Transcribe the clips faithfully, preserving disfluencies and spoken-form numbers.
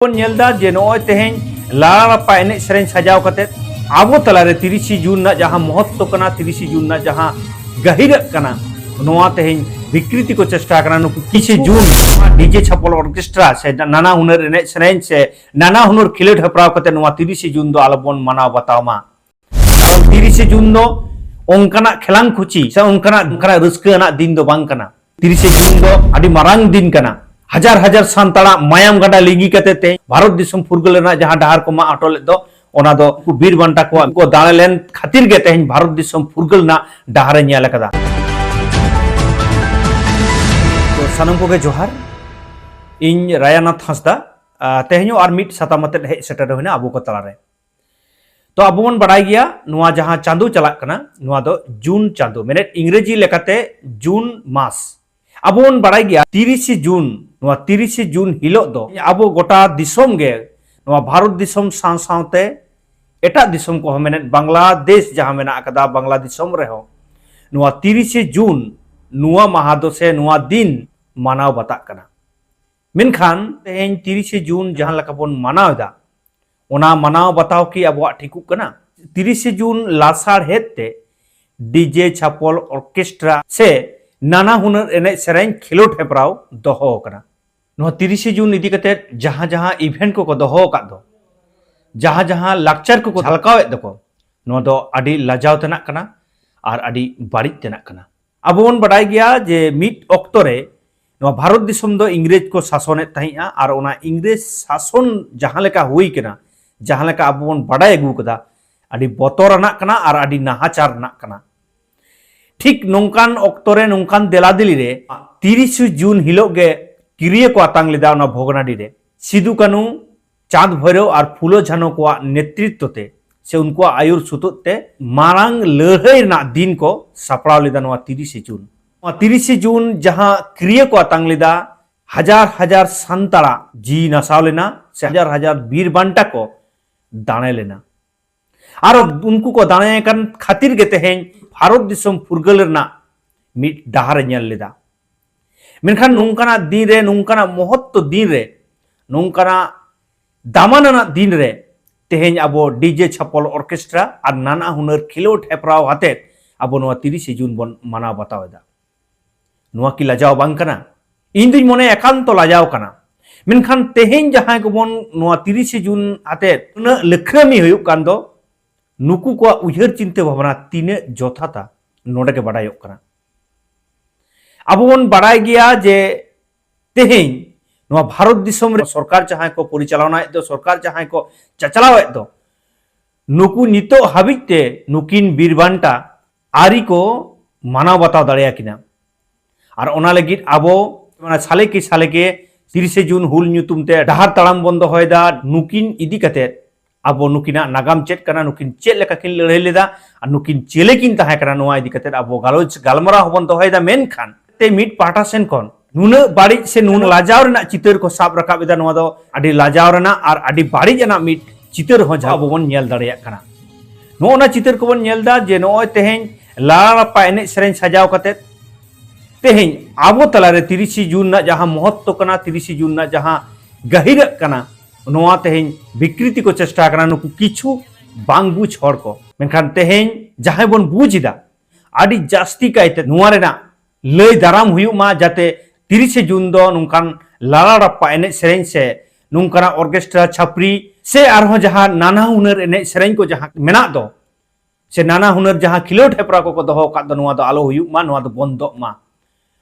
ᱵᱚᱱ ᱧᱮᱞ ᱮᱫᱟ ᱡᱮ ᱱᱚᱜᱼᱚᱭ ᱛᱮᱦᱮᱧ ᱞᱟᱲᱟᱯᱟ ᱮᱱᱮᱡ ᱥᱮᱨᱮᱧ ᱥᱟᱡᱟᱣ ᱠᱟᱛᱮ ᱟᱵᱚ ᱛᱟᱞᱟᱨᱮ ᱛᱤᱨᱤᱥᱮ ᱡᱩᱱ ᱨᱮᱱᱟᱜ ᱡᱟᱦᱟᱸ ᱢᱚᱦᱚᱛᱛᱚ ᱠᱟᱱᱟ, ᱛᱤᱨᱤᱥᱮ ᱡᱩᱱ ᱨᱮᱱᱟᱜ ᱡᱟᱦᱟᱸ ᱜᱟᱹᱦᱤᱨᱟᱜ ᱠᱟᱱᱟ, ᱱᱚᱣᱟ ᱛᱮᱦᱮᱧ ᱵᱤᱠᱨᱤᱛᱤ ᱠᱚ ᱪᱮᱥᱴᱟ ᱠᱟᱱᱟ᱾ ᱱᱩᱠᱩ ᱛᱤᱨᱤᱥᱮ ᱡᱩᱱ ᱰᱤᱡᱮ ᱪᱷᱟᱯᱚᱞ ᱚᱨᱠᱮᱥᱴᱨᱟ ᱥᱮ ᱱᱟᱱᱟ ᱦᱩᱱᱟᱹᱨ ᱮᱱᱮᱡ ᱥᱮᱨᱮᱧ ᱥᱮ ᱱᱟᱱᱟ ᱦᱩᱱᱟᱹᱨ ᱠᱷᱮᱞᱳᱰ ᱦᱮᱯᱨᱟᱣ ᱠᱟᱛᱮ ᱱᱚᱣᱟ ᱛᱤᱨᱤᱥᱮ ᱡᱩᱱ ᱫᱚ ᱟᱞᱚᱵᱚᱱ ᱢᱟᱱᱟᱣ ᱵᱟᱛᱟᱣ ᱢᱟ᱾ ᱠᱟᱨᱚᱱ ᱛᱤᱨᱤᱥᱮ ᱡᱩᱱ ᱫᱚ ᱚᱱᱠᱟᱱᱟᱜ ᱠᱷᱮᱞᱟᱝ ᱠᱷᱩᱪᱤ ᱥᱮ ᱚᱱᱠᱟᱱᱟᱜ, ᱚᱱᱠᱟᱱᱟᱜ ᱨᱟᱹᱥᱠᱟᱹ ᱟᱱᱟᱜ ᱫᱤᱱ ᱫᱚ ᱵᱟᱝ ᱠᱟᱱᱟ᱾ ᱛᱤᱨᱤᱥᱮ ᱡᱩᱱ ᱫᱚ ᱟᱹᱰᱤ ᱢᱟᱨᱟᱝ ᱫᱤᱱ ᱠᱟᱱᱟ᱾ ᱦᱟᱡᱟᱨ ᱦᱟᱡᱟᱨ ᱥᱟᱱᱛᱟᱲᱟᱜ ᱢᱟᱭᱟᱢ ᱜᱟᱰᱟ ᱞᱤᱸᱜᱤ ᱠᱟᱛᱮ ᱛᱮᱦᱮᱧ ᱵᱷᱟᱨᱚᱛ ᱫᱤᱥᱚᱢ ᱯᱷᱩᱨᱜᱟᱹᱞ ᱨᱮᱱᱟᱜ ᱡᱟᱦᱟᱸ ᱰᱟᱦᱟᱨ ᱠᱚ ᱢᱟᱜ ᱦᱚᱴᱚ ᱞᱮᱫ ᱫᱚ, ᱚᱱᱟ ᱫᱚ ᱩᱱᱠᱩ ᱵᱤᱨ ᱵᱟᱱᱴᱟ ᱠᱚᱣᱟᱜ ᱠᱚ ᱫᱟᱲᱮ ᱞᱮᱱ ᱠᱷᱟᱹᱛᱤᱨ ᱜᱮ ᱛᱮᱦᱮᱧ ᱵᱷᱟᱨᱚᱛ ᱫᱤᱥᱚᱢ ᱯᱷᱩᱨᱜᱟᱹᱞ ᱨᱮᱱᱟᱜ ᱰᱟᱦᱟᱨ ᱮ ᱧᱮᱞ ᱟᱠᱟᱫᱟ᱾ ᱛᱚ, ᱥᱟᱱᱟᱢ ᱠᱚᱜᱮ ᱡᱚᱦᱟᱨ᱾ ᱤᱧ ᱨᱟᱭᱟᱱᱟᱛᱷ ᱦᱟᱸᱥᱫᱟ, ᱟᱨ ᱛᱮᱦᱮᱧ ᱦᱚᱸ ᱟᱨ ᱢᱤᱫ ᱥᱟᱛᱟᱢ ᱟᱛᱮᱫ ᱦᱮᱡ ᱥᱮᱴᱮᱨ ᱦᱩᱭᱱᱟ ᱟᱵᱚ ᱠᱚ ᱛᱟᱞᱟᱨᱮ᱾ ᱛᱚ, ᱟᱵᱚ ᱵᱚᱱ ᱵᱟᱲᱟᱭ ᱜᱮᱭᱟ ᱱᱚᱣᱟ ᱡᱟᱦᱟᱸ ᱪᱟᱸᱫᱚ ᱪᱟᱞᱟᱜ ᱠᱟᱱᱟ, ᱱᱚᱣᱟ ᱫᱚ ᱡᱩᱱ ᱪᱟᱸᱫᱚ, ᱢᱮᱱᱮᱫ ᱤᱝᱨᱮᱡᱤ ᱞᱮᱠᱟᱛᱮ ᱡᱩᱱ ᱢᱟᱥ᱾ ᱟᱵᱚ ᱵᱚᱱ ᱵᱟᱲᱟᱭ ᱜᱮᱭᱟ ᱛᱤᱨᱤᱥᱮ ᱡᱩᱱ, ᱱᱚᱣᱟ ᱛᱤᱨᱤᱥᱮ ᱡᱩᱱ ᱦᱤᱞᱳᱜ ᱫᱚ ᱟᱵᱚ ᱜᱚᱴᱟ ᱫᱤᱥᱚᱢ ᱜᱮ, ᱱᱚᱣᱟ ᱵᱷᱟᱨᱚᱛ ᱫᱤᱥᱚᱢ ᱥᱟᱶ ᱥᱟᱶᱛᱮ ᱮᱴᱟᱜ ᱫᱤᱥᱚᱢ ᱠᱚᱦᱚᱸ, ᱢᱮᱱᱮᱫ ᱵᱟᱝᱞᱟᱫᱮᱥ ᱡᱟᱦᱟᱸ ᱢᱮᱱᱟᱜ ᱟᱠᱟᱫᱟ, ᱵᱟᱝᱞᱟ ᱫᱤᱥᱚᱢ ᱨᱮᱦᱚᱸ ᱱᱚᱣᱟ ᱛᱤᱨᱤᱥᱮ ᱡᱩᱱ, ᱱᱚᱣᱟ ᱢᱟᱦᱟ ᱫᱚ ᱥᱮ ᱱᱚᱣᱟ ᱫᱤᱱ ᱢᱟᱱᱟᱣ ᱵᱟᱛᱟᱜ ᱠᱟᱱᱟ᱾ ᱢᱮᱱᱠᱷᱟᱱ ᱛᱮᱦᱮᱧ ᱛᱤᱨᱤᱥᱮ ᱡᱩᱱ ᱡᱟᱦᱟᱸ ᱞᱮᱠᱟ ᱵᱚᱱ ᱢᱟᱱᱟᱣ ᱮᱫᱟ, ᱚᱱᱟ ᱢᱟᱱᱟᱣ ᱵᱟᱛᱟᱣ ᱠᱤ ᱟᱵᱚᱣᱟᱜ ᱴᱷᱤᱠᱚᱜ ᱠᱟᱱᱟ? ᱛᱤᱨᱤᱥᱮ ᱡᱩᱱ ᱞᱟᱥᱟᱲᱦᱮᱫ ᱛᱮ ᱰᱤᱡᱮ ᱪᱷᱟᱯᱚᱞ ᱚᱨᱠᱮᱥᱴᱨᱟ ᱥᱮ ᱱᱟᱱᱟ ᱦᱩᱱᱟᱹᱨ ᱮᱱᱮᱡ ᱥᱮᱨᱮᱧ ᱠᱷᱮᱞᱳᱰ ᱦᱮᱯᱨᱟᱣ ᱫᱚᱦᱚ ᱟᱠᱟᱱᱟ᱾ ᱱᱚᱣᱟ ᱛᱤᱨᱤᱥᱮ ᱡᱩᱱ ᱤᱫᱤ ᱠᱟᱛᱮ ᱡᱟᱦᱟᱸ ᱡᱟᱦᱟᱸ ᱤᱵᱷᱮᱱᱴ ᱠᱚᱠᱚ ᱫᱚᱦᱚ ᱟᱠᱟᱫ ᱫᱚ, ᱡᱟᱦᱟᱸ ᱡᱟᱦᱟᱸ ᱞᱟᱠᱪᱟᱨ ᱠᱚᱠᱚ ᱡᱷᱟᱞᱠᱟᱣᱮᱫ ᱫᱚᱠᱚ, ᱱᱚᱣᱟ ᱫᱚ ᱟᱹᱰᱤ ᱞᱟᱡᱟᱣ ᱛᱮᱱᱟᱜ ᱠᱟᱱᱟ ᱟᱨ ᱟᱹᱰᱤ ᱵᱟᱹᱲᱤᱡ ᱛᱮᱱᱟᱜ ᱠᱟᱱᱟ᱾ ᱟᱵᱚ ᱵᱚᱱ ᱵᱟᱰᱟᱭ ᱜᱮᱭᱟ ᱡᱮ ᱢᱤᱫ ᱚᱠᱛᱚ ᱨᱮ ᱱᱚᱣᱟ ᱵᱷᱟᱨᱚᱛ ᱫᱤᱥᱚᱢ ᱫᱚ ᱤᱝᱨᱮᱡᱽ ᱠᱚ ᱥᱟᱥᱚᱱᱮᱫ ᱛᱟᱦᱮᱸᱫᱼᱟ, ᱟᱨ ᱚᱱᱟ ᱤᱝᱨᱮᱡᱽ ᱥᱟᱥᱚᱱ ᱡᱟᱦᱟᱸ ᱞᱮᱠᱟ ᱦᱩᱭ ᱠᱟᱱᱟ, ᱡᱟᱦᱟᱸ ᱞᱮᱠᱟ ᱟᱵᱚ ᱵᱚᱱ ᱵᱟᱰᱟᱭ ᱟᱹᱜᱩ ᱠᱟᱫᱟ, ᱟᱹᱰᱤ ᱵᱚᱛᱚᱨ ᱟᱱᱟᱜ ᱠᱟᱱᱟ ᱟᱨ ᱟᱹᱰᱤ ᱱᱟᱦᱟᱪᱟᱨ ᱨᱮᱱᱟᱜ ᱠᱟᱱᱟ᱾ ᱴᱷᱤᱠ ᱱᱚᱝᱠᱟᱱ ᱚᱠᱛᱚ ᱨᱮ, ᱱᱚᱝᱠᱟᱱ ᱫᱮᱞᱟᱫᱤᱞᱤ ᱨᱮ ᱛᱤᱨᱤᱥᱮ ᱡᱩᱱ ᱦᱤᱞᱳᱜ ᱜᱮ ᱠᱤᱨᱭᱟᱹ ᱠᱚ ᱟᱛᱟᱝ ᱞᱮᱫᱟ ᱚᱱᱟ ᱵᱷᱚᱜᱽᱱᱟᱰᱤ ᱨᱮ᱾ ᱥᱤᱫᱩ ᱠᱟᱹᱱᱩ, ᱪᱟᱸᱫᱽ ᱵᱷᱳᱭᱨᱳ ᱟᱨ ᱯᱷᱩᱞᱳ ᱡᱷᱟᱱᱳ ᱠᱚᱣᱟᱜ ᱱᱮᱛᱨᱤᱛᱛᱚ ᱛᱮ ᱥᱮ ᱩᱱᱠᱩᱣᱟᱜ ᱟᱹᱭᱩᱨ ᱥᱩᱛᱩᱜ ᱛᱮ ᱢᱟᱨᱟᱝ ᱞᱟᱹᱲᱦᱟᱹᱭ ᱨᱮᱱᱟᱜ ᱫᱤᱱ ᱠᱚ ᱥᱟᱯᱲᱟᱣ ᱞᱮᱫᱟ ᱱᱚᱣᱟ ᱛᱤᱨᱤᱥᱮ ᱡᱩᱱ᱾ ᱱᱚᱣᱟ ᱛᱤᱨᱤᱥᱮ ᱡᱩᱱ ᱡᱟᱦᱟᱸ ᱠᱤᱨᱭᱟᱹ ᱠᱚ ᱟᱛᱟᱝ ᱞᱮᱫᱟ, ᱦᱟᱡᱟᱨ ᱦᱟᱡᱟᱨ ᱥᱟᱱᱛᱟᱲᱟᱜ ᱡᱤᱣᱤ ᱱᱟᱥᱟᱣ ᱞᱮᱱᱟ ᱥᱮ ᱦᱟᱡᱟᱨ ᱦᱟᱡᱟᱨ ᱵᱤᱨ ᱵᱟᱱᱴᱟ ᱠᱚ ᱫᱟᱲᱮ ᱞᱮᱱᱟ᱾ ᱟᱨ ᱩᱱᱠᱩ ᱠᱚ ᱫᱟᱲᱮ ᱟᱠᱟᱱ ᱠᱷᱟᱹᱛᱤᱨ ᱜᱮ ᱛᱮᱦᱮᱧ ᱵᱷᱟᱨᱚᱛ ᱫᱤᱥᱚᱢ ᱯᱷᱩᱨᱜᱟᱹᱞ ᱨᱮᱱᱟᱜ ᱢᱤᱫ ᱰᱟᱦᱟᱨ ᱮ ᱧᱮᱞ ᱞᱮᱫᱟ᱾ ᱢᱮᱱᱠᱷᱟᱱ ᱱᱚᱝᱠᱟᱱᱟᱜ ᱫᱤᱱ ᱨᱮ, ᱱᱚᱝᱠᱟᱱᱟᱜ ᱢᱚᱦᱚᱛᱛᱚ ᱫᱤᱱ ᱨᱮ, ᱱᱚᱝᱠᱟᱱᱟᱜ ᱫᱟᱢᱟᱱ ᱟᱱᱟᱜ ᱫᱤᱱ ᱨᱮ ᱛᱮᱦᱮᱧ ᱟᱵᱚ ᱰᱤᱡᱮ ᱪᱷᱟᱯᱚᱞ ᱚᱨᱠᱮᱥᱴᱨᱟ ᱟᱨ ᱱᱟᱱᱟ ᱦᱩᱱᱟᱹᱨ ᱠᱷᱮᱞᱳᱰ ᱦᱮᱯᱨᱟᱣ ᱟᱛᱮᱫ ᱟᱵᱚ ᱱᱚᱣᱟ ᱛᱤᱨᱤᱥᱮ ᱡᱩᱱ ᱵᱚᱱ ᱢᱟᱱᱟᱣ ᱵᱟᱛᱟᱣ ᱮᱫᱟ᱾ ᱱᱚᱣᱟ ᱠᱤ ᱞᱟᱡᱟᱣ ᱵᱟᱝ ᱠᱟᱱᱟ? ᱤᱧ ᱫᱩᱧ ᱢᱚᱱᱮᱭᱟ ᱮᱠᱟᱱᱛᱚ ᱞᱟᱡᱟᱣ ᱠᱟᱱᱟ᱾ ᱢᱮᱱᱠᱷᱟᱱ ᱛᱮᱦᱮᱧ ᱡᱟᱦᱟᱸᱭ ᱠᱚᱵᱚᱱ ᱱᱚᱣᱟ ᱛᱤᱨᱤᱥᱮ ᱡᱩᱱ ᱟᱛᱮᱫ ᱩᱱᱟᱹᱜ ᱞᱟᱹᱠᱷᱨᱟᱹᱢᱤ ᱦᱩᱭᱩᱜ ᱠᱟᱱ ᱫᱚ, ᱱᱩᱠᱩ ᱠᱚᱣᱟᱜ ᱩᱭᱦᱟᱹᱨ ᱪᱤᱱᱛᱟᱹ ᱵᱷᱟᱵᱽᱱᱟ ᱛᱤᱱᱟᱹᱜ ᱡᱚᱛᱷᱟᱛᱟ, ᱱᱚᱰᱮ ᱜᱮ ᱵᱟᱰᱟᱭᱚᱜ ᱠᱟᱱᱟ᱾ ᱟᱵᱚ ᱵᱚᱱ ᱵᱟᱰᱟᱭ ᱜᱮᱭᱟ ᱡᱮ ᱛᱮᱦᱮᱧ ᱱᱚᱣᱟ ᱵᱷᱟᱨᱚᱛ ᱫᱤᱥᱚᱢ ᱨᱮ ᱥᱚᱨᱠᱟᱨ ᱡᱟᱦᱟᱸᱭ ᱠᱚ ᱯᱚᱨᱤᱪᱟᱞᱚᱱᱟᱭᱮᱫ ᱫᱚ, ᱥᱚᱨᱠᱟᱨ ᱡᱟᱦᱟᱸᱭ ᱠᱚ ᱪᱟᱪᱞᱟᱣᱮᱫ ᱫᱚ, ᱱᱩᱠᱩ ᱱᱤᱛᱚᱜ ᱦᱟᱹᱵᱤᱡ ᱛᱮ ᱱᱩᱠᱤᱱ ᱵᱤᱨ ᱵᱟᱱᱴᱟ ᱟᱹᱨᱤ ᱠᱚ ᱢᱟᱱᱟᱣ ᱵᱟᱛᱟᱣ ᱫᱟᱲᱮᱭᱟᱠᱤᱱᱟ᱾ ᱟᱨ ᱚᱱᱟ ᱞᱟᱹᱜᱤᱫ ᱟᱵᱚ ᱚᱱᱟ ᱥᱟᱞᱮ ᱠᱮ ᱥᱟᱞᱮ ᱜᱮ ᱛᱤᱨᱤᱥᱮ ᱡᱩᱱ ᱦᱩᱞ ᱧᱩᱛᱩᱢ ᱛᱮ ᱰᱟᱦᱟᱨ ᱛᱟᱲᱟᱢ ᱵᱚᱱ ᱫᱚᱦᱚᱭᱮᱫᱟ᱾ ᱱᱩᱠᱤᱱ ᱤᱫᱤ ᱠᱟᱛᱮᱫ ᱟᱵᱚ ᱱᱩᱠᱤᱱᱟᱜ ᱱᱟᱜᱟᱢ ᱪᱮᱫ ᱠᱟᱱᱟ, ᱱᱩᱠᱤᱱ ᱪᱮᱫ ᱞᱮᱠᱟ ᱠᱤᱱ ᱞᱟᱹᱲᱦᱟᱹᱭ ᱞᱮᱫᱟ, ᱟᱨ ᱱᱩᱠᱤᱱ ᱪᱮᱞᱮ ᱠᱤᱱ ᱛᱟᱦᱮᱸ ᱠᱟᱱᱟ, ᱱᱚᱣᱟ ᱤᱫᱤ ᱠᱟᱛᱮᱫ ᱟᱵᱚ ᱜᱟᱞᱚᱪ ᱜᱟᱞᱢᱟᱨᱟᱣ ᱦᱚᱸᱵᱚᱱ ᱫᱚᱦᱚᱭᱮᱫᱟ᱾ ᱢᱮᱱᱠᱷᱟᱱ ᱛᱮ ᱢᱤᱫ ᱯᱟᱦᱴᱟ ᱥᱮᱱ ᱠᱷᱚᱱ ᱱᱩᱱᱟᱹᱜ ᱵᱟᱹᱲᱤᱡ ᱥᱮ ᱱᱩᱱᱟᱹᱜ ᱞᱟᱡᱟᱣ ᱨᱮᱱᱟᱜ ᱪᱤᱛᱟᱹᱨ ᱠᱚ ᱥᱟᱵ ᱨᱟᱠᱟᱵ ᱮᱫᱟ, ᱱᱚᱣᱟ ᱫᱚ ᱟᱹᱰᱤ ᱞᱟᱡᱟᱣ ᱨᱮᱱᱟᱜ ᱟᱨ ᱟᱹᱰᱤ ᱵᱟᱹᱲᱤᱡ ᱟᱱᱟᱜ ᱢᱤᱫ ᱪᱤᱛᱟᱹᱨ ᱦᱚᱸ ᱟᱵᱚ ᱵᱚᱱ ᱧᱮᱞ ᱫᱟᱲᱮᱭᱟᱜ ᱠᱟᱱᱟ᱾ ᱱᱚᱜᱼᱚ ᱱᱟ ᱪᱤᱛᱟᱹᱨ ᱠᱚᱵᱚᱱ ᱧᱮᱞ ᱮᱫᱟ ᱡᱮ ᱱᱚᱜᱼᱚᱭ ᱛᱮᱦᱮᱧ ᱞᱟᱲᱟ ᱨᱟᱯᱯᱟ ᱮᱱᱮᱡ ᱥᱮᱨᱮᱧ ᱥᱟᱡᱟᱣ ᱠᱟᱛᱮᱫ ᱛᱮᱦᱮᱧ ᱟᱵᱚ ᱛᱟᱞᱟᱨᱮ ᱛᱤᱨᱤᱥᱮ ᱡᱩᱱ ᱨᱮᱱᱟᱜ ᱡᱟᱦᱟᱸ ᱢᱚᱦᱚᱛᱛᱚ ᱠᱟᱱᱟ, ᱛᱤᱨᱤᱥᱮ ᱡᱩᱱ ᱨᱮᱱᱟᱜ ᱡᱟᱦᱟᱸ ᱜᱟᱹᱦᱤᱨᱟᱜ ᱠᱟᱱᱟ, ᱱᱚᱣᱟ ᱛᱮᱦᱮᱧ ᱵᱤᱠᱨᱤᱛᱤ ᱠᱚ ᱪᱮᱥᱴᱟ ᱠᱟᱱᱟ ᱱᱩᱠᱩ ᱠᱤᱪᱷᱩ ᱵᱟᱝ ᱵᱩᱡᱽ ᱦᱚᱲ ᱠᱚ᱾ ᱢᱮᱱᱠᱷᱟᱱ ᱛᱮᱦᱮᱧ ᱡᱟᱦᱟᱸᱭ ᱵᱚᱱ ᱵᱩᱡᱽ ᱮᱫᱟ, ᱟᱹᱰᱤ ᱡᱟᱹᱥᱛᱤ ᱠᱟᱭᱛᱮ ᱱᱚᱣᱟ ᱨᱮᱱᱟᱜ ᱞᱟᱹᱭ ᱫᱟᱨᱟᱢ ᱦᱩᱭᱩᱜ ᱢᱟ, ᱡᱟᱛᱮ ᱛᱤᱨᱤᱥᱮ ᱡᱩᱱ ᱫᱚ ᱱᱚᱝᱠᱟᱱ ᱞᱟᱲᱟ ᱨᱟᱯᱯᱟ ᱮᱱᱮᱡ ᱥᱮᱨᱮᱧ ᱥᱮ ᱱᱚᱝᱠᱟᱱᱟᱜ ᱚᱨᱠᱮᱥᱴᱨᱟ ᱪᱷᱟᱯᱨᱤ ᱥᱮ ᱟᱨᱦᱚᱸ ᱡᱟᱦᱟᱸ ᱱᱟᱱᱟ ᱦᱩᱱᱟᱹᱨ ᱮᱱᱮᱡ ᱥᱮᱨᱮᱧ ᱠᱚ ᱡᱟᱦᱟᱸ ᱢᱮᱱᱟᱜ ᱫᱚ, ᱥᱮ ᱱᱟᱱᱟ ᱦᱩᱱᱟᱹᱨ ᱡᱟᱦᱟᱸ ᱠᱷᱮᱞᱳᱰ ᱦᱮᱯᱨᱟᱣ ᱠᱚᱠᱚ ᱫᱚᱦᱚ ᱟᱠᱟᱫ ᱫᱚ, ᱱᱚᱣᱟ ᱫᱚ ᱟᱞᱚ ᱦᱩᱭᱩᱜ ᱢᱟ, ᱱᱚᱣᱟ ᱫᱚ ᱵᱚᱱᱫᱚᱜ ᱢᱟ᱾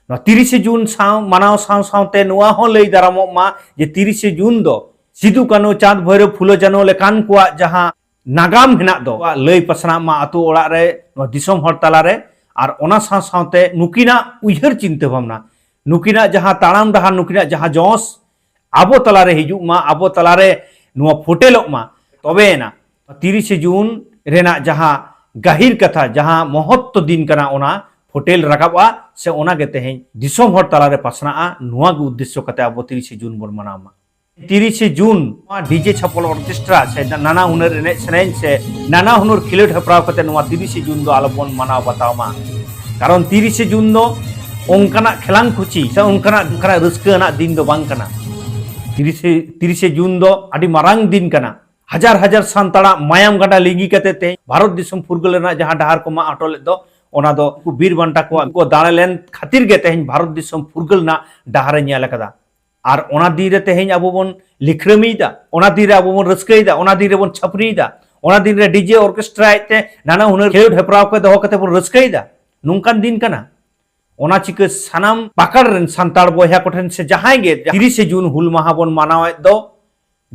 ᱱᱚᱣᱟ ᱛᱤᱨᱤᱥᱮ ᱡᱩᱱ ᱥᱟᱶ ᱢᱟᱱᱟᱣ ᱥᱟᱶ ᱥᱟᱶᱛᱮ ᱱᱚᱣᱟ ᱦᱚᱸ ᱞᱟᱹᱭ ᱫᱟᱨᱟᱢᱚᱜ ᱢᱟ ᱡᱮ ᱛᱤᱨᱤᱥᱮ ᱡᱩᱱ ᱫᱚ ᱥᱤᱫᱩ, ᱠᱟᱹᱱᱦᱩ, ᱪᱟᱸᱫᱽ, ᱵᱷᱳᱭᱨᱳᱵ, ᱯᱷᱩᱞᱳ, ᱡᱷᱟᱱᱳ ᱞᱮᱠᱟᱱ ᱠᱚᱣᱟᱜ ᱡᱟᱦᱟᱸ ᱱᱟᱜᱟᱢ ᱦᱮᱱᱟᱜ ᱫᱚ, ᱞᱟᱹᱭ ᱯᱟᱥᱱᱟᱜ ᱢᱟ ᱟᱛᱳ ᱚᱲᱟᱜ ᱨᱮ, ᱱᱚᱣᱟ ᱫᱤᱥᱚᱢ ᱦᱚᱲ ᱛᱟᱞᱟᱨᱮ᱾ ᱟᱨ ᱚᱱᱟ ᱥᱟᱶ ᱥᱟᱶᱛᱮ ᱱᱩᱠᱤᱱᱟᱜ ᱩᱭᱦᱟᱹᱨ ᱪᱤᱱᱛᱟᱹ ᱵᱷᱟᱵᱽᱱᱟ, ᱱᱩᱠᱤᱱᱟᱜ ᱡᱟᱦᱟᱸ ᱛᱟᱲᱟᱢ ᱰᱟᱦᱟᱨ, ᱱᱩᱠᱤᱱᱟᱜ ᱡᱟᱦᱟᱸ ᱡᱚᱥ ᱟᱵᱚ ᱛᱟᱞᱟᱨᱮ ᱦᱤᱡᱩᱜ ᱢᱟ, ᱟᱵᱚ ᱛᱟᱞᱟᱨᱮ ᱱᱚᱣᱟ ᱯᱷᱩᱴᱮᱞᱚᱜ ᱢᱟ᱾ ᱛᱚᱵᱮᱭᱮᱱᱟ ᱛᱤᱨᱤᱥᱮ ᱡᱩᱱ ᱨᱮᱱᱟᱜ ᱡᱟᱦᱟᱸ ᱜᱟᱹᱦᱤᱨ ᱠᱟᱛᱷᱟ, ᱡᱟᱦᱟᱸ ᱢᱚᱦᱚᱛᱛᱚ ᱫᱤᱱ ᱠᱟᱱᱟ, ᱚᱱᱟ ᱯᱷᱩᱴᱮᱞ ᱨᱟᱠᱟᱵᱼᱟ, ᱥᱮ ᱚᱱᱟᱜᱮ ᱛᱮᱦᱮᱧ ᱫᱤᱥᱚᱢ ᱦᱚᱲ ᱛᱟᱞᱟᱨᱮ ᱯᱟᱥᱱᱟᱜᱼᱟ᱾ ᱱᱚᱣᱟ ᱜᱮ ᱩᱫᱽᱫᱮᱥᱥᱚ ᱠᱟᱛᱮ ᱟᱵᱚ ᱛᱤᱨᱤᱥᱮ ᱡᱩᱱ ᱵᱚᱱ ᱢᱟᱱᱟᱣ ᱢᱟ᱾ ᱛᱤᱨᱤᱥᱮ ᱡᱩᱱ ᱱᱚᱣᱟ ᱰᱤᱡᱮ ᱪᱷᱟᱯᱚᱞ ᱚᱨᱠᱮᱥᱴᱨᱟ ᱥᱮ ᱱᱟᱱᱟ ᱦᱩᱱᱟᱹᱨ ᱮᱱᱮᱡ ᱥᱮᱨᱮᱧ ᱥᱮ ᱱᱟᱱᱟ ᱦᱩᱱᱟᱹᱨ ᱠᱷᱮᱞᱳᱰ ᱦᱮᱯᱨᱟᱣ ᱠᱟᱛᱮ ᱱᱚᱣᱟ ᱛᱤᱨᱤᱥᱮ ᱡᱩᱱ ᱫᱚ ᱟᱞᱚᱵᱚᱱ ᱢᱟᱱᱟᱣ ᱵᱟᱛᱟᱣ ᱢᱟ᱾ ᱠᱟᱨᱚᱱ ᱛᱤᱨᱤᱥᱮ ᱡᱩᱱ ᱫᱚ ᱚᱱᱠᱟᱱᱟᱜ ᱠᱷᱮᱞᱟᱝ ᱠᱷᱩᱪᱤ ᱥᱮ ᱚᱱᱠᱟᱱᱟᱜ, ᱚᱱᱠᱟᱱᱟᱜ ᱨᱟᱹᱥᱠᱟᱹ ᱟᱱᱟᱜ ᱫᱤᱱ ᱫᱚ ᱵᱟᱝ ᱠᱟᱱᱟ᱾ ᱛᱤᱨᱤᱥᱮ ᱛᱤᱨᱤᱥᱮ ᱡᱩᱱ ᱫᱚ ᱟᱹᱰᱤ ᱢᱟᱨᱟᱝ ᱫᱤᱱ ᱠᱟᱱᱟ᱾ ᱦᱟᱡᱟᱨ ᱦᱟᱡᱟᱨ ᱥᱟᱱᱛᱟᱲᱟᱜ ᱢᱟᱭᱟᱢ ᱜᱟᱰᱟ ᱞᱤᱸᱜᱤ ᱠᱟᱛᱮ ᱛᱮᱦᱮᱧ ᱵᱷᱟᱨᱚᱛ ᱫᱤᱥᱚᱢ ᱯᱷᱩᱨᱜᱟᱹᱞ ᱨᱮᱱᱟᱜ ᱡᱟᱦᱟᱸ ᱰᱟᱦᱟᱨ ᱠᱚ ᱢᱟᱜ ᱦᱚᱴᱚ ᱞᱮᱫ ᱫᱚ, ᱚᱱᱟ ᱫᱚ ᱩᱱᱠᱩ ᱵᱤᱨ ᱵᱟᱱᱴᱟ ᱠᱚᱣᱟᱜ ᱠᱚ ᱫᱟᱲᱮ ᱞᱮᱱ ᱠᱷᱟᱹᱛᱤᱨ ᱜᱮ ᱛᱮᱦᱮᱧ ᱵᱷᱟᱨᱚᱛ ᱫᱤᱥᱚᱢ ᱯᱷᱩᱨᱜᱟᱹᱞ ᱨᱮᱱᱟᱜ ᱰᱟᱦᱟᱨ ᱮ ᱧᱮᱞ ᱟᱠᱟᱫᱟ᱾ ᱟᱨ ᱚᱱᱟ ᱫᱤᱱ ᱨᱮ ᱛᱮᱦᱮᱧ ᱟᱵᱚ ᱵᱚᱱ ᱞᱤᱠᱷᱨᱟᱹᱢᱤᱭᱮᱫᱟ, ᱚᱱᱟ ᱫᱤᱱ ᱨᱮ ᱟᱵᱚ ᱵᱚᱱ ᱨᱟᱹᱥᱠᱟᱹᱭᱮᱫᱟ, ᱚᱱᱟ ᱫᱤᱱ ᱨᱮᱵᱚᱱ ᱪᱷᱟᱹᱯᱨᱤᱭᱮᱫᱟ, ᱚᱱᱟ ᱫᱤᱱ ᱨᱮ ᱰᱤᱡᱮ ᱚᱨᱠᱮᱥᱴᱨᱟ ᱮᱫ ᱛᱮ ᱱᱟᱱᱟ ᱦᱩᱱᱟᱹᱨ ᱠᱷᱮᱞᱳᱰ ᱦᱮᱯᱨᱟᱣ ᱠᱚ ᱫᱚᱦᱚ ᱠᱟᱛᱮ ᱵᱚᱱ ᱨᱟᱹᱥᱠᱟᱹᱭᱮᱫᱟ᱾ ᱱᱚᱝᱠᱟᱱ ᱫᱤᱱ ᱠᱟᱱᱟ᱾ ᱚᱱᱟ ᱪᱤᱠᱟᱹ ᱥᱟᱱᱟᱢ ᱯᱟᱠᱟᱲ ᱨᱮᱱ ᱥᱟᱱᱛᱟᱲ ᱵᱚᱭᱦᱟ ᱠᱚᱴᱷᱮᱱ ᱥᱮ ᱡᱟᱦᱟᱸᱭ ᱜᱮ ᱛᱤᱨᱤᱥᱮ ᱡᱩᱱ ᱦᱩᱞ ᱢᱟᱦᱟ ᱵᱚᱱ ᱢᱟᱱᱟᱣᱮᱫ ᱫᱚ,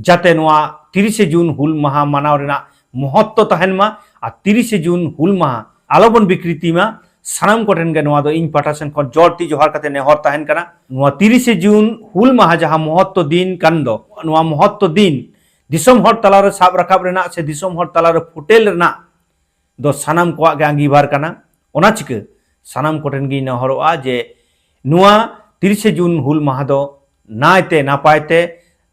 ᱡᱟᱛᱮ ᱱᱚᱣᱟ ᱛᱤᱨᱤᱥᱮ ᱡᱩᱱ ᱦᱩᱞ ᱢᱟᱦᱟ ᱢᱟᱱᱟᱣ ᱨᱮᱱᱟᱜ ᱢᱚᱦᱚᱛᱛᱚ ᱛᱟᱦᱮᱱ ᱢᱟ ᱟᱨ ᱛᱤᱨᱤᱥᱮ ᱡᱩᱱ ᱦᱩᱞ ᱢᱟᱦᱟ ᱟᱞᱚᱵᱚᱱ ᱵᱤᱠᱨᱤᱛᱤ ᱢᱟ, ᱥᱟᱱᱟᱢ ᱠᱚᱴᱷᱮᱱ ᱜᱮ ᱱᱚᱣᱟ ᱫᱚ ᱤᱧ ᱯᱟᱦᱴᱟ ᱥᱮᱱ ᱠᱷᱚᱱ ᱡᱚᱨ ᱛᱤ ᱡᱚᱦᱟᱨ ᱠᱟᱛᱮ ᱱᱮᱦᱚᱨ ᱛᱟᱦᱮᱱ ᱠᱟᱱᱟ᱾ ᱱᱚᱣᱟ ᱛᱤᱨᱤᱥᱮ ᱡᱩᱱ ᱦᱩᱞ ᱢᱟᱦᱟ ᱡᱟᱦᱟᱸ ᱢᱚᱦᱚᱛᱛᱚ ᱫᱤᱱ ᱠᱟᱱ ᱫᱚ, ᱱᱚᱣᱟ ᱢᱚᱦᱚᱛᱛᱚ ᱫᱤᱱ ᱫᱤᱥᱚᱢ ᱦᱚᱲ ᱛᱟᱞᱟᱨᱮ ᱥᱟᱵ ᱨᱟᱠᱟᱵ ᱨᱮᱱᱟᱜ ᱥᱮ ᱫᱤᱥᱚᱢ ᱦᱚᱲ ᱛᱟᱞᱟᱨᱮ ᱯᱷᱩᱴᱮᱞ ᱨᱮᱱᱟᱜ ᱫᱚ ᱥᱟᱱᱟᱢ ᱠᱚᱣᱟᱜ ᱜᱮ ᱟᱸᱜᱤᱵᱷᱟᱨ ᱠᱟᱱᱟ᱾ ᱚᱱᱟ ᱪᱤᱠᱟᱹ ᱥᱟᱱᱟᱢ ᱠᱚᱴᱷᱮᱱ ᱜᱤᱧ ᱱᱮᱦᱚᱨᱚᱜᱼᱟ ᱡᱮ ᱱᱚᱣᱟ ᱛᱤᱨᱤᱥᱮ ᱡᱩᱱ ᱦᱩᱞ ᱢᱟᱦᱟ ᱫᱚ ᱱᱟᱭᱛᱮ ᱱᱟᱯᱟᱭ ᱛᱮ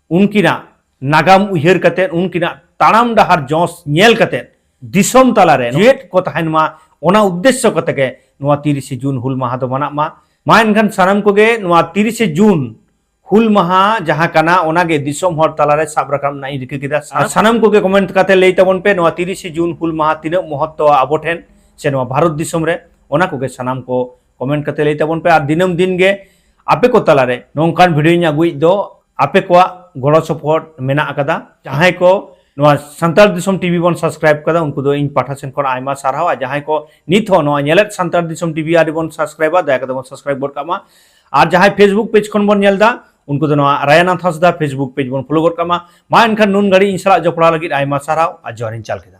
ᱩᱱᱠᱤᱱᱟᱜ ᱱᱟᱜᱟᱢ ᱩᱭᱦᱟᱹᱨ ᱠᱟᱛᱮ, ᱩᱱᱠᱤᱱᱟᱜ ᱛᱟᱲᱟᱢ ᱰᱟᱦᱟᱨ ᱡᱚᱥ ᱧᱮᱞ ᱠᱟᱛᱮ ᱫᱤᱥᱚᱢ ᱛᱟᱞᱟᱨᱮ ᱡᱮᱣᱮᱫ ᱠᱚ ᱛᱟᱦᱮᱱ ᱢᱟ, ᱚᱱᱟ ᱩᱫᱽᱫᱮᱥᱥᱚ ᱠᱟᱛᱮ ᱜᱮ ᱱᱚᱣᱟ ᱛᱤᱨᱤᱥᱮ ᱡᱩᱱ ᱦᱩᱞ ᱢᱟᱦᱟ ᱫᱚ ᱢᱟᱱᱟᱜ ᱢᱟ᱾ ᱢᱟ ᱮᱱᱠᱷᱟᱱ ᱥᱟᱱᱟᱢ ᱠᱚᱜᱮ ᱱᱚᱣᱟ ᱛᱤᱨᱤᱥᱮ ᱡᱩᱱ ᱦᱩᱞ ᱢᱟᱦᱟ ᱡᱟᱦᱟᱸ ᱠᱟᱱᱟ, ᱚᱱᱟᱜᱮ ᱫᱤᱥᱚᱢ ᱦᱚᱲ ᱛᱟᱞᱟᱨᱮ ᱥᱟᱵ ᱨᱟᱠᱟᱵ ᱨᱮᱱᱟᱜ ᱤᱧ ᱨᱤᱠᱟᱹ ᱠᱮᱫᱟ᱾ ᱟᱨ ᱥᱟᱱᱟᱢ ᱠᱚᱜᱮ ᱠᱚᱢᱮᱱᱴ ᱠᱟᱛᱮ ᱞᱟᱹᱭ ᱛᱟᱵᱚᱱ ᱯᱮ, ᱱᱚᱣᱟ ᱛᱤᱨᱤᱥᱮ ᱡᱩᱱ ᱦᱩᱞ ᱢᱟᱦᱟ ᱛᱤᱱᱟᱹᱜ ᱢᱚᱦᱚᱛᱛᱚ ᱟᱵᱚ ᱴᱷᱮᱱ ᱥᱮ ᱱᱚᱣᱟ ᱵᱷᱟᱨᱚᱛ ᱫᱤᱥᱚᱢ ᱨᱮ, ᱚᱱᱟ ᱠᱚᱜᱮ ᱥᱟᱱᱟᱢ ᱠᱚ ᱠᱚᱢᱮᱱᱴ ᱠᱟᱛᱮ ᱞᱟᱹᱭ ᱛᱟᱵᱚᱱ ᱯᱮ᱾ ᱟᱨ ᱫᱤᱱᱟᱹᱢ ᱫᱤᱱ ᱜᱮ ᱟᱯᱮ ᱠᱚ ᱛᱟᱞᱟᱨᱮ ᱱᱚᱝᱠᱟᱱ ᱵᱷᱤᱰᱤᱭᱳᱧ ᱟᱹᱜᱩᱭᱮᱫ ᱫᱚ, ᱟᱯᱮ ᱠᱚᱣᱟᱜ ᱜᱚᱲᱚ ᱥᱚᱯᱚᱦᱚᱫ ᱢᱮᱱᱟᱜ ᱟᱠᱟᱫᱟ᱾ ᱡᱟᱦᱟᱸᱭ ᱠᱚ ᱱᱚᱣᱟ ᱥᱟᱱᱛᱟᱲ ᱫᱤᱥᱚᱢ ᱴᱤᱵᱷᱤ ᱵᱚᱱ ᱥᱟᱵᱥᱠᱨᱟᱭᱤᱵ ᱠᱟᱫᱟ, ᱩᱱᱠᱩ ᱫᱚ ᱤᱧ ᱯᱟᱦᱴᱟ ᱥᱮᱱ ᱠᱷᱚᱱ ᱟᱭᱢᱟ ᱥᱟᱨᱦᱟᱣ᱾ ᱟᱨ ᱡᱟᱦᱟᱸᱭ ᱠᱚ ᱱᱤᱛ ᱦᱚᱸ ᱱᱚᱣᱟ ᱧᱮᱞᱮᱫ ᱥᱟᱱᱛᱟᱲ ᱫᱤᱥᱚᱢ ᱴᱤᱵᱷᱤ ᱟᱹᱣᱨᱤ ᱵᱚᱱ ᱥᱟᱵᱥᱠᱨᱟᱭᱤᱵᱟ, ᱫᱟᱭᱟ ᱠᱟᱛᱮ ᱵᱚᱱ ᱥᱟᱵᱥᱠᱨᱟᱭᱤᱵ ᱜᱚᱫ ᱠᱟᱜ ᱢᱟ᱾ ᱟᱨ ᱡᱟᱦᱟᱸᱭ ᱯᱷᱮᱥᱵᱩᱠ ᱯᱮᱡᱽ ᱠᱷᱚᱱ ᱵᱚᱱ ᱧᱮᱞ ᱮᱫᱟ, ᱩᱱᱠᱩ ᱫᱚ ᱱᱚᱣᱟ ᱨᱟᱭᱟᱱᱟᱛᱷ ᱦᱟᱸᱥᱫᱟ ᱯᱷᱮᱥᱵᱩᱠ ᱯᱮᱡᱽ ᱵᱚᱱ ᱯᱷᱚᱞᱳ ᱜᱚᱫ ᱠᱟᱜ ᱢᱟ᱾ ᱢᱟ ᱮᱱᱠᱷᱟᱱ ᱱᱩᱱ ᱜᱷᱟᱹᱲᱤᱡ ᱤᱧ ᱥᱟᱞᱟᱜ ᱡᱚᱯᱲᱟᱣ ᱞᱟᱹᱜᱤᱫ ᱟᱭᱢᱟ ᱥᱟᱨᱦᱟᱣ ᱟᱨ ᱡᱚᱦᱟᱨᱤᱧ ᱪᱟᱞ ᱠᱮᱫᱟ᱾